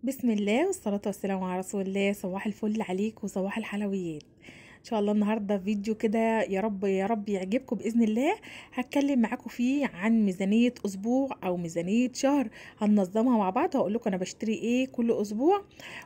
بسم الله والصلاة والسلام على رسول الله. صباح الفل عليك وصباح الحلويات. ان شاء الله النهارده فيديو كده يا رب يا رب يعجبكم باذن الله. هتكلم معاكم فيه عن ميزانية اسبوع او ميزانية شهر، هننظمها مع بعض. هقول لكم انا بشتري ايه كل اسبوع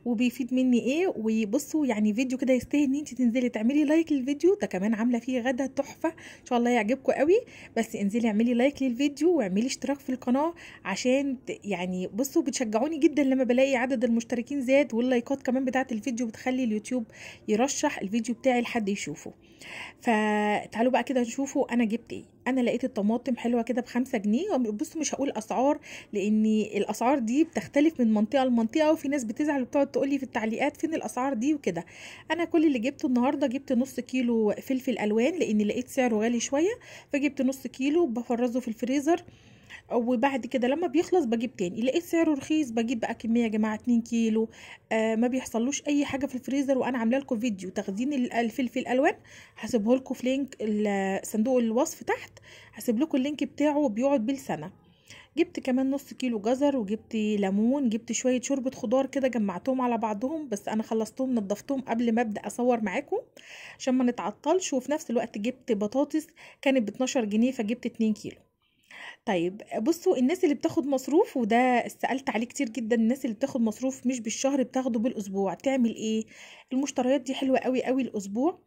وبيفيد مني ايه. وبصوا يعني فيديو كده يستاهل ان انت تنزلي تعملي like للفيديو ده، كمان عامله فيه غدا تحفة ان شاء الله يعجبكم قوي. بس انزلي اعملي like للفيديو واعملي اشتراك في القناة عشان يعني بصوا بتشجعوني جدا لما بلاقي عدد المشتركين زاد، واللايكات كمان بتاعه الفيديو بتخلي اليوتيوب يرشح الفيديو بتاعي لحد يشوفه. فتعالوا بقى كده نشوفوا انا جبت ايه. انا لقيت الطماطم حلوة كده ب5 جنيه. بصوا مش هقول اسعار لان الاسعار دي بتختلف من منطقة لمنطقه، وفي ناس بتزعل وبتقعد تقول لي في التعليقات فين الاسعار دي وكده. انا كل اللي جبته النهارده جبت نص كيلو فلفل الوان لان لقيت سعره غالي شوية، فجبت نص كيلو بفرزه في الفريزر، وبعد كده لما بيخلص بجيب تاني. لقيت سعره رخيص بجيب بقى كمية يا جماعة 2 كيلو. ما بيحصلوش اي حاجة في الفريزر. وانا عامله لكم فيديو تخزين الفلفل الالوان، هسيبه لكم في link صندوق الوصف تحت، هسيب لكم ال link بتاعه، بيقعد بالسنة. جبت كمان نص كيلو جزر، وجبت ليمون، جبت شوية شوربة خضار كده جمعتهم على بعضهم، بس انا خلصتهم نضفتهم قبل ما ابدا اصور معاكم عشان ما نتعطلش. وفي نفس الوقت جبت بطاطس كانت ب12 جنيه فجبت 2 كيلو. طيب بصوا الناس اللي بتاخد مصروف، وده سألت عليه كتير جدا، الناس اللي بتاخد مصروف مش بالشهر بتاخده بالاسبوع تعمل ايه؟ المشتريات دي حلوة قوي قوي الاسبوع.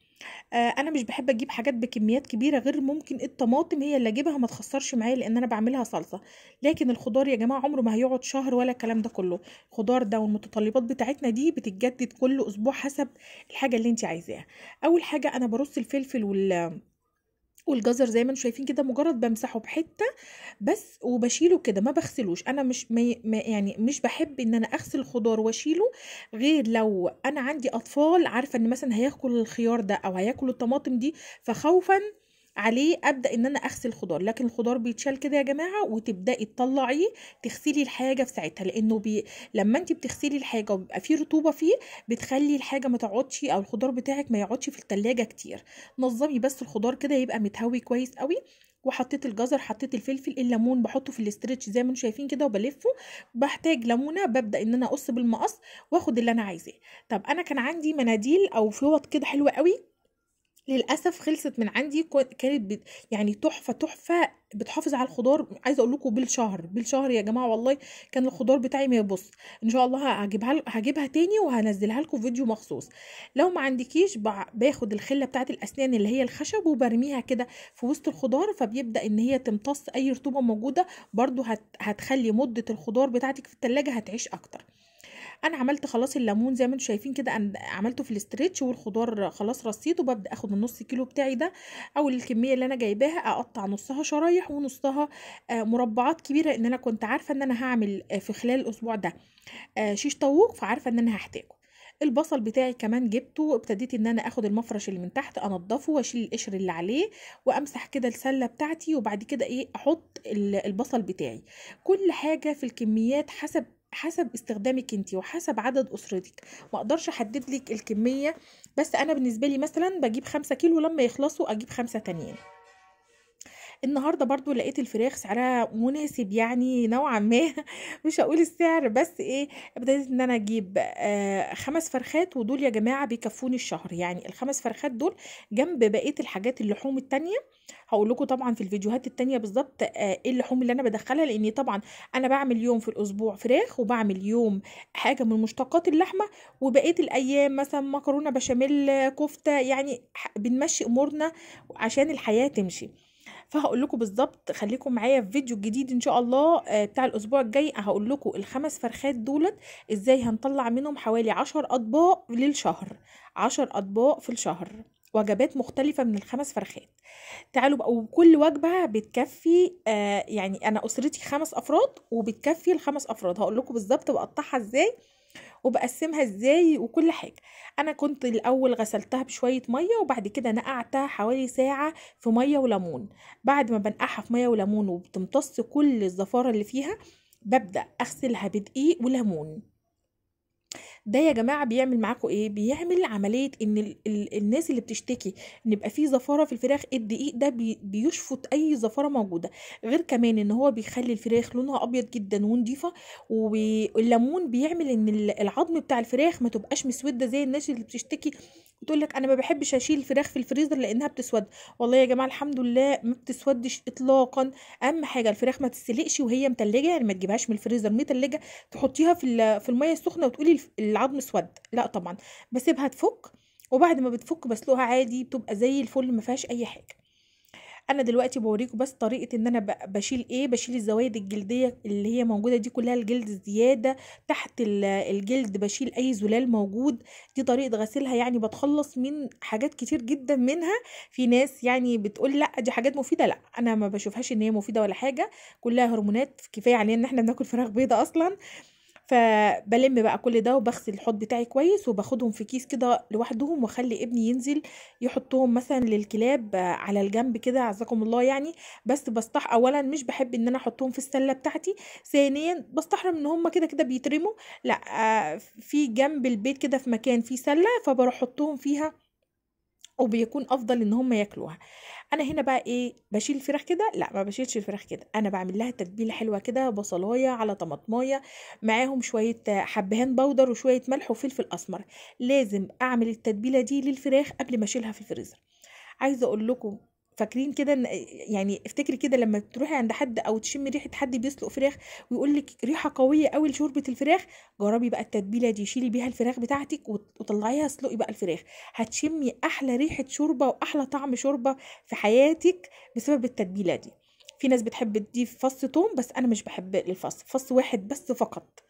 انا مش بحب اجيب حاجات بكميات كبيرة، غير ممكن الطماطم هي اللي اجيبها ما تخسرش معايا لان انا بعملها صلصه. لكن الخضار يا جماعة عمره ما هيقعد شهر ولا الكلام ده كله. الخضار ده والمتطلبات بتاعتنا دي بتتجدد كل اسبوع حسب الحاجة اللي انت عايزاها. اول حاجة انا برص الفلفل والجزر زي ما انتم شايفين كده، مجرد بمسحه بحته بس وبشيله كده، ما بغسلوش. انا مش يعني مش بحب ان انا اغسل الخضار واشيله، غير لو انا عندي اطفال عارفه ان مثلا هياكل الخيار ده او هياكل الطماطم دي، فخوفا عليه ابدا ان انا اغسل الخضار. لكن الخضار بيتشال كده يا جماعة، وتبداي تطلعيه تغسلي الحاجة في ساعتها، لانه لما انت بتغسلي الحاجة وبيبقى فيه رطوبة فيه بتخلي الحاجة ما تقعدش او الخضار بتاعك ما يقعدش في التلاجة كتير. نظمي بس الخضار كده يبقى متهوي كويس قوي. وحطيت الجزر، حطيت الفلفل، الليمون بحطه في ال stretch زي ما انتم شايفين كده وبلفه. بحتاج ليمونه ببدا ان انا اقص بالمقص واخد اللي انا عايزاه. طب انا كان عندي مناديل او فوط كده حلوة قوي، للاسف خلصت من عندي. كانت يعني تحفة تحفة، بتحافظ على الخضار. عايزه اقول لكم بالشهر بالشهر يا جماعة والله كان الخضار بتاعي ما يبص. ان شاء الله هجيبها تاني وهنزلها لكم فيديو مخصوص. لو ما عندكيش باخد الخلة بتاعه الاسنان اللي هي الخشب وبرميها كده في وسط الخضار، فبيبدا ان هي تمتص اي رطوبة موجودة. برضو هتخلي مده الخضار بتاعتك في التلاجة هتعيش اكتر. انا عملت خلاص الليمون زي ما انتم شايفين كده، انا عملته في ال stretch، والخضار خلاص رصيته. ببدا اخد النص كيلو بتاعي ده او الكمية اللي انا جايباها، اقطع نصها شرايح ونصها مربعات كبيرة، لان انا كنت عارفه ان انا هعمل في خلال الاسبوع ده شيش طاووق، فعارفه ان انا هحتاجه. البصل بتاعي كمان جبته، ابتديت ان انا اخد المفرش اللي من تحت انضفه واشيل القشر اللي عليه وامسح كده السلة بتاعتي، وبعد كده ايه احط البصل بتاعي. كل حاجة في الكميات حسب استخدامك انتي وحسب عدد اسرتك، ما اقدرش احدد لك الكمية، بس انا بالنسبة لي مثلا بجيب 5 كيلو، لما يخلصوا اجيب 5 تانيين. النهارده برضو لقيت الفراخ سعرها مناسب يعني نوعا ما مش هقول السعر، بس ايه بدأت ان انا اجيب 5 فرخات، ودول يا جماعة بيكفوني الشهر. يعني ال5 فرخات دول جنب بقية الحاجات اللحوم التانية، هقول لكم طبعا في الفيديوهات التانية بالظبط ايه اللحوم اللي انا بدخلها، لاني طبعا انا بعمل يوم في الاسبوع فراخ، وبعمل يوم حاجة من مشتقات اللحمة، وبقية الايام مثلا مكرونه بشاميل، كفته، يعني بنمشي امورنا عشان الحياة تمشي. فهقول لكم بالظبط، خليكم معايا في فيديو جديد ان شاء الله بتاع الاسبوع الجاي، هقول لكم ال5 فرخات دولت ازاي هنطلع منهم حوالي 10 اطباق للشهر، 10 اطباق في الشهر، وجبات مختلفة من ال5 فرخات. تعالوا بقى، وكل وجبة بتكفي يعني انا اسرتي 5 افراد وبتكفي ال5 افراد. هقول لكم بالظبط بقطعها ازاي وبقسمها ازاي وكل حاجة. انا كنت الاول غسلتها بشوية مية، وبعد كده نقعتها حوالي ساعة في مية وليمون. بعد ما بنقعها في مية وليمون وبتمتص كل الزفاره اللي فيها، ببدا اغسلها بدقيق وليمون. ده يا جماعة بيعمل معاكم ايه؟ بيعمل عملية ان الناس اللي بتشتكي ان يبقى فيه زفاره في الفراخ، الدقيق ده بيشفط اي زفاره موجودة. غير كمان ان هو بيخلي الفراخ لونها ابيض جدا ونضيفه، والليمون بيعمل ان العظم بتاع الفراخ ما تبقاش مسودة زي الناس اللي بتشتكي وتقول لك انا ما بحبش اشيل الفراخ في الفريزر لانها بتسود. والله يا جماعة الحمد لله ما بتسودش اطلاقا. اهم حاجة الفراخ ما تتسلقش وهي متلجه، يعني ما تجيبهاش من الفريزر متلجه تحطيها في المية السخنة وتقولي العظم اسود، لا طبعا بسيبها تفك، وبعد ما بتفك بسلقها عادي، بتبقى زي الفل ما فيهاش اي حاجة. انا دلوقتي بوريكم بس طريقه ان انا بشيل ايه، بشيل الزوايد الجلدية اللي هي موجودة دي كلها، الجلد الزيادة تحت الجلد، بشيل اي زلال موجود. دي طريقه غسيلها، يعني بتخلص من حاجات كتير جدا منها. في ناس يعني بتقول لا دي حاجات مفيدة، لا انا ما بشوفهاش ان هي مفيدة ولا حاجة، كلها هرمونات، كفاية علينا ان احنا بناكل فراخ بيضة اصلا. فبلم بقى كل ده وبغسل الحوض بتاعي كويس، وباخدهم في كيس كده لوحدهم، واخلي ابني ينزل يحطهم مثلا للكلاب على الجنب كده، عزكم الله يعني. بس بستح اولا مش بحب ان انا احطهم في السلة بتاعتي، ثانيا بستحرم ان هم كده كده بيترموا، لا في جنب البيت كده في مكان فيه سله، فبروح احطهم فيها وبيكون افضل ان هم ياكلوها. انا هنا بقى ايه، بشيل الفراخ كده؟ لا ما بشيلش الفراخ كده، انا بعمل لها تتبيله حلوة كده، بصلايه على طماطمايه، معاهم شوية حبهان بودر وشوية ملح وفلفل اسمر. لازم اعمل التتبيله دي للفراخ قبل ما اشيلها في الفريزر. عايزه اقول لكم، فاكرين كده يعني افتكري كده لما تروحي عند حد او تشمي ريحه حد بيسلق فراخ ويقول لك ريحه قوية قوي لشوربه الفراخ، جربي بقى التتبيله دي، شيلي بيها الفراخ بتاعتك وطلعيها اسلقي بقى الفراخ، هتشمي احلى ريحه شوربة واحلى طعم شوربة في حياتك بسبب التتبيله دي. في ناس بتحب تضيف فص توم، بس انا مش بحب الفص، فص واحد بس فقط.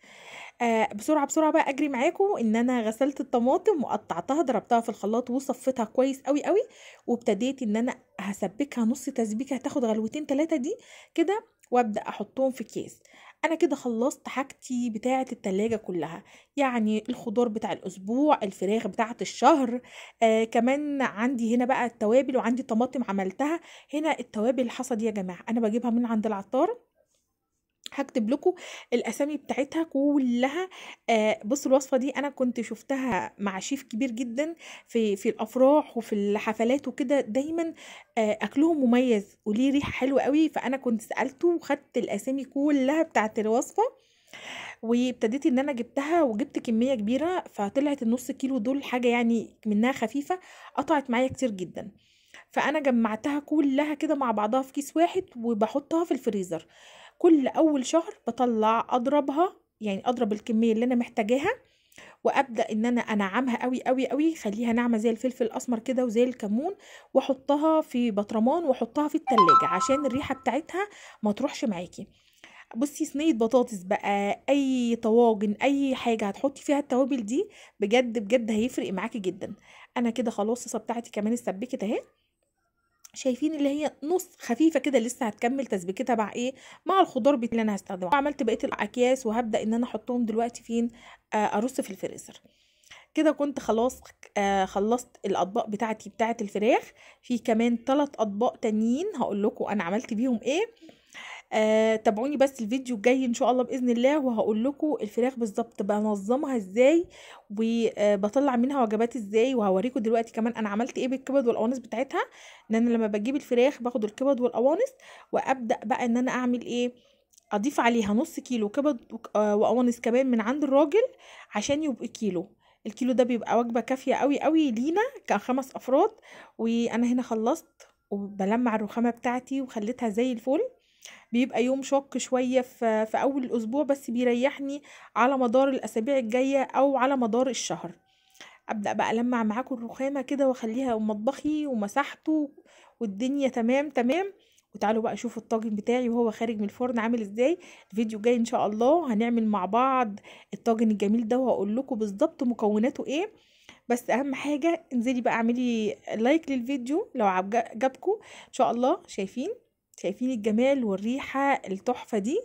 بسرعة بسرعة بقى اجري معاكم ان انا غسلت الطماطم وقطعتها، ضربتها في الخلاط وصفيتها كويس قوي قوي، وابتديت ان انا هسبكها نص تسبيكه، هتاخد غلوتين ثلاثة دي كده، وابدا احطهم في كيس. انا كده خلصت حاجتي بتاعه التلاجة كلها، يعني الخضار بتاع الاسبوع، الفراخ بتاعه الشهر، كمان عندي هنا بقى التوابل، وعندي طماطم عملتها هنا. التوابل الحصى دي يا جماعة انا بجيبها من عند العطار، هكتب لكم الاسامي بتاعتها كلها. بصوا الوصفة دي انا كنت شفتها مع شيف كبير جدا في الافراح وفي الحفلات وكده، دايما اكلهم مميز وليه ريحه حلوة قوي، فانا كنت سالته وخدت الاسامي كلها بتاعت الوصفة، وابتديت ان انا جبتها وجبت كمية كبيرة، فطلعت النص كيلو دول حاجة يعني منها خفيفة، قطعت معايا كتير جدا. فانا جمعتها كلها كده مع بعضها في كيس واحد وبحطها في الفريزر. كل اول شهر بطلع اضربها، يعني اضرب الكمية اللي انا محتاجاها، وابدا ان انا انعمها قوي قوي قوي، خليها ناعمة زي الفلفل الاسمر كده وزي الكمون، واحطها في بطرمان واحطها في التلاجة عشان الريحة بتاعتها ما تروحش معاكي. بصي صينية بطاطس بقى، اي طواجن، اي حاجة هتحطي فيها التوابل دي بجد بجد هيفرق معاكي جدا. انا كده خلاص الصلصه بتاعتي كمان اتسبكت اهي، شايفين اللي هي نص خفيفة كده، لسه هتكمل تسبيكتها مع ايه، مع الخضار اللي انا هستخدمه. عملت بقية الاكياس وهبدا ان انا احطهم دلوقتي فين، ارص في الفريزر. كده كنت خلاص خلصت الاطباق بتاعتي بتاعه الفراخ. في كمان 3 اطباق تانيين هقول لكم انا عملت بيهم ايه، تابعوني بس الفيديو الجاي ان شاء الله باذن الله، وهقول لكم الفراخ بالظبط بنظمها ازاي وبطلع منها وجبات ازاي، وهوريكم دلوقتي كمان انا عملت ايه بالكبد والقوانص بتاعتها. ان انا لما بجيب الفراخ باخد الكبد والقوانص وابدا بقى ان انا اعمل ايه، اضيف عليها نص كيلو كبد وقوانص كمان من عند الراجل عشان يبقى كيلو. الكيلو ده بيبقى وجبة كافيه قوي قوي لينا ك5 افراد. وانا هنا خلصت وبلمع الرخامه بتاعتي وخليتها زي الفل. بيبقى يوم شاق شوية في أول الأسبوع، بس بيريحني على مدار الأسابيع الجاية أو على مدار الشهر. أبدأ بقى ألمع معاكم الرخامة كده وأخليها مطبخي ومساحته والدنيا تمام تمام. وتعالوا بقى شوفوا الطاجن بتاعي وهو خارج من الفرن عامل ازاي. الفيديو الجاي ان شاء الله هنعمل مع بعض الطاجن الجميل ده، وهقول لكم بالظبط مكوناته ايه. بس اهم حاجة انزلي بقى اعملي like للفيديو لو عجبكم ان شاء الله. شايفين الجمال والريحة التحفة دي؟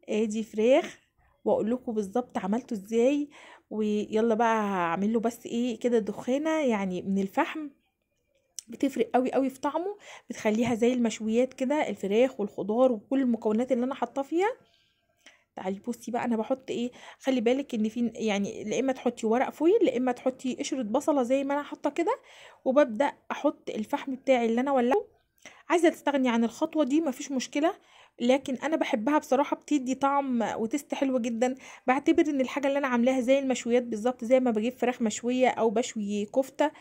ادي فراخ، واقول لكم بالظبط عملته ازاي. ويلا بقى هعمل له بس ايه كده دخانة يعني من الفحم، بتفرق قوي قوي في طعمه، بتخليها زي المشويات كده، الفراخ والخضار وكل المكونات اللي انا حاطاه فيها. طيب تعالي بصي بقى انا بحط ايه. خلي بالك ان في يعني لا اما تحطي ورق foil لا اما تحطي قشرة بصله زي ما انا حاطه كده. وببدا احط الفحم بتاعي اللي انا ولعته. عايزه تستغني عن الخطوة دي مفيش مشكلة، لكن انا بحبها بصراحة، بتدي طعم و taste حلو جدا. بعتبر ان الحاجة اللي انا عاملاها زي المشويات بالظبط، زي ما بجيب فراخ مشوية او بشوي كفته.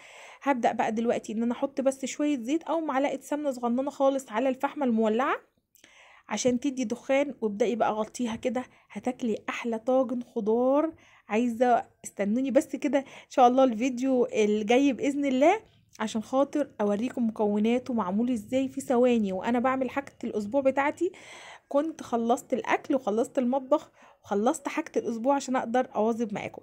هبدا بقى دلوقتي ان انا احط بس شوية زيت او معلقه سمنه صغننه خالص على الفحمه المولعه عشان تدي دخان، وابدأي بقى غطيها كده. هتاكلي احلى طاجن خضار. عايزه استنوني بس كده ان شاء الله الفيديو الجاي باذن الله عشان خاطر اوريكم مكوناته معمول ازاي في ثواني. وانا بعمل حاجة الاسبوع بتاعتي كنت خلصت الاكل وخلصت المطبخ وخلصت حاجة الاسبوع عشان اقدر اواظب معاكم.